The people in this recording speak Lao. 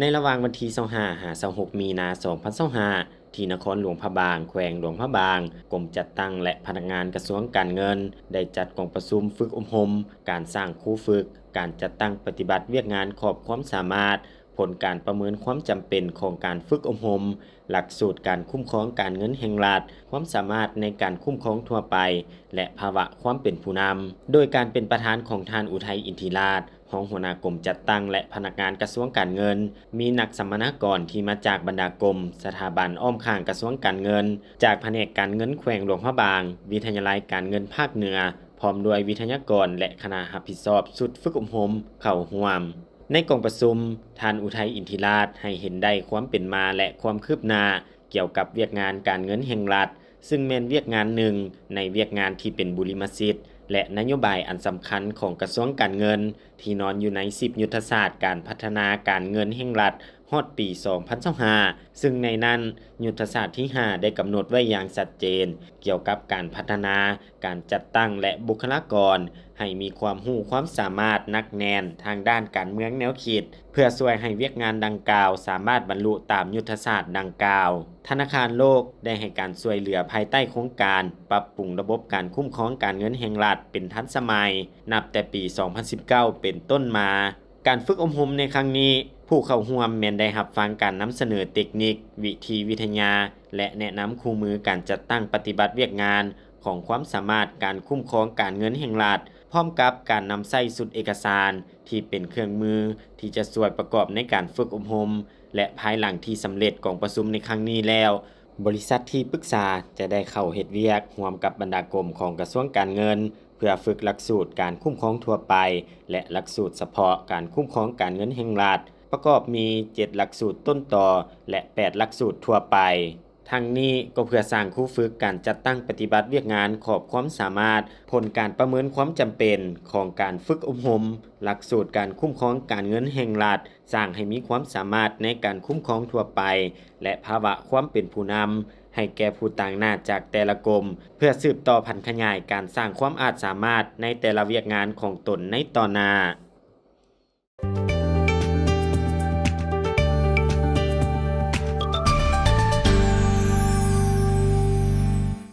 ໃນລະຫວ່າງວັນທີຊາວຫ້າ ຫາ ຊາວຫົກ ມີນາ ສອງພັນຊາວຫ້າ ທີ່ນະຄອນຫຼວງພະບາງ, ແຂວງຫຼວງພະບາງ, ກົມຈັດຕັ້ງ ແລະ ພະນັກງານກະຊວງການເງິນ ໄດ້ຈັດກອງປະຊຸມຝຶກອົບຮົມ ການສ້າງຄູຝຶກ, ການຈັດຕັ້ງປະຕິບັດວຽກງານຂອບຄວາມສາມາດ, ຜົນການປະເມີນຄວາມຈຳເປັນຂອງການຝຶກອົບຮົມ, ຫຼັກສູດການຄຸ້ມຄອງການເງິນແຫ່ງລັດ, ຄວາມສາມາດໃນການຄຸ້ມຄອງທົ່ວໄປ ແລະ ພາວະຄວາມເປັນຜູ້ນຳ, ໂດຍການເປັນປະທານຂອງທ່ານ ອຸໄທ ອິນທິລາດ, ຮອງຫົວໜ້າກົມຈັດຕັ້ງ ແລະ ພະນັກງານກະຊວງການເງິນ, ມີນັກສຳມະນາກອນທີ່ມາຈາກບັນດາກົມ, ສະຖາບັນອ້ອມຂ້າງກະຊວງການເງິນ, ຈາກພະແນກການເງິນແຂວງຫຼວງພະບາງ, ວິທະຍາໄລການເງິນພາກເໜືອ, ພ້ອມດ້ວຍວິທະຍາກອນ ແລະ ຄະນະຮັບຜິດຊອບຊຸດຝຶກອົບຮົມເຂົ້າຮ່ວມ. ໃນກອງປະຊຸມ, ທ່ານ ອຸໄທ ອິນທິລາດ ໃຫ້ເຫັນໄດ້ຄວາມເປັນມາ ແລະ ຄວາມຄືບໜ້າ ກ່ຽວກັບວຽກງານການເງິນແຫ່ງລັດ, ຊຶ່ງແມ່ນວຽກງານໜຶ່ງໃນວຽກງານທີ່ເປັນບຸລິມະສິດ ແລະ ນະໂຍບາຍອັນສຳຄັນຂອງກະຊວງການເງິນ ທີ່ນອນຢູ່ໃນສິບຍຸດທະສາດການພັດທະນາການເງິນແຫ່ງລັດຮອດປີສອງພັນຊາວຫ້າ ຊຶ່ງໃນນັ້ນ ຍຸດທະສາດທີຫ້າ ໄດ້ກຳນົດໄວ້ຢ່າງຊັດເຈນ ກ່ຽວກັບການພັດທະນາ, ການຈັດຕັ້ງ ແລະ ບຸກຄະລາກອນ ໃຫ້ມີຄວາມຮູ້ຄວາມສາມາດໜັກແໜ້ນທາງດ້ານການເມືອງແນວຄິດ ເພື່ອຊ່ວຍໃຫ້ວຽກງານດັ່ງກ່າວສາມາດບັນລຸຕາມຍຸດທະສາດດັ່ງກ່າວ. ທະນາຄານໂລກໄດ້ໃຫ້ການຊ່ວຍເຫຼືອພາຍໃຕ້ໂຄງການປັບປຸງລະບົບການຄຸ້ມຄອງການເງິນແຫ່ງລັດເປັນທັນສະໄໝ ນັບແຕ່ປີສອງພັນສິບເກົ້າເປັນຕົ້ນມາ. ການຝຶກອົບຮົມໃນຄັ້ງນີ້, ຜູ້ເຂົ້າຮ່ວມແມ່ນໄດ້ຮັບຟັງການນຳສະເໜີເຕັກນິກ, ວິທີວິທະຍາ ແລະ ແນະນຳຄູ່ມືການຈັດຕັ້ງປະຕິບັດວຽກງານຂອງຄວາມສາມາດການຄຸ້ມຄອງການເງິນແຫ່ງລັດ, ພ້ອມກັບການນຳໃຊ້ຊຸດເອກະສານທີ່ເປັນເຄື່ອງມືທີ່ຈະຊ່ວຍປະກອບໃນການຝຶກອົບຮົມ ແລະ ພາຍຫຼັງທີ່ສຳເລັດກອງປະຊຸມໃນຄັ້ງນີ້ແລ້ວ, ບໍລິສັດທີ່ປຶກສາຈະໄດ້ເຂົ້າເຮັດວຽກຮ່ວມກັບບັນດາກົມຂອງກະຊວງການເງິນ ເພື່ອຝຶກຫຼັກສູດການຄຸ້ມຄອງທົ່ວໄປ ແລະ ຫຼັກສູດສະເພາະການຄຸ້ມຄອງການເງິນແຫ່ງລັດ, ປະກອບມີເຈັດຫຼັກສູດຕົ້ນຕໍ ແລະ ແປດຫຼັກສູດທົ່ວໄປ. ທັງນີ້ກໍເພື່ອສ້າງຄູຝຶກການຈັດຕັ້ງປະຕິບັດວຽກງານຂອບຄວາມສາມາດ, ຜົນການປະເມີນຄວາມຈຳເປັນຂອງການຝຶກອົບຮົມ, ຫຼັກສູດການຄຸ້ມຄອງການເງິນແຫ່ງລັດ, ສ້າງໃຫ້ມີຄວາມສາມາດໃນການຄຸ້ມຄອງທົ່ວໄປ ແລະ ພາວະຄວາມເປັນຜູ້ນຳ ໃຫ້ແກ່ຜູ້ຕາງໜ້າຈາກແຕ່ລະກົມ ເພື່ອສືບຕໍ່ຜັນຂະຫຍາຍການສ້າງຄວາມອາດສາມາດໃນແຕ່ລະວຽກງານຂອງຕົນໃນຕໍ່ໜ້າ.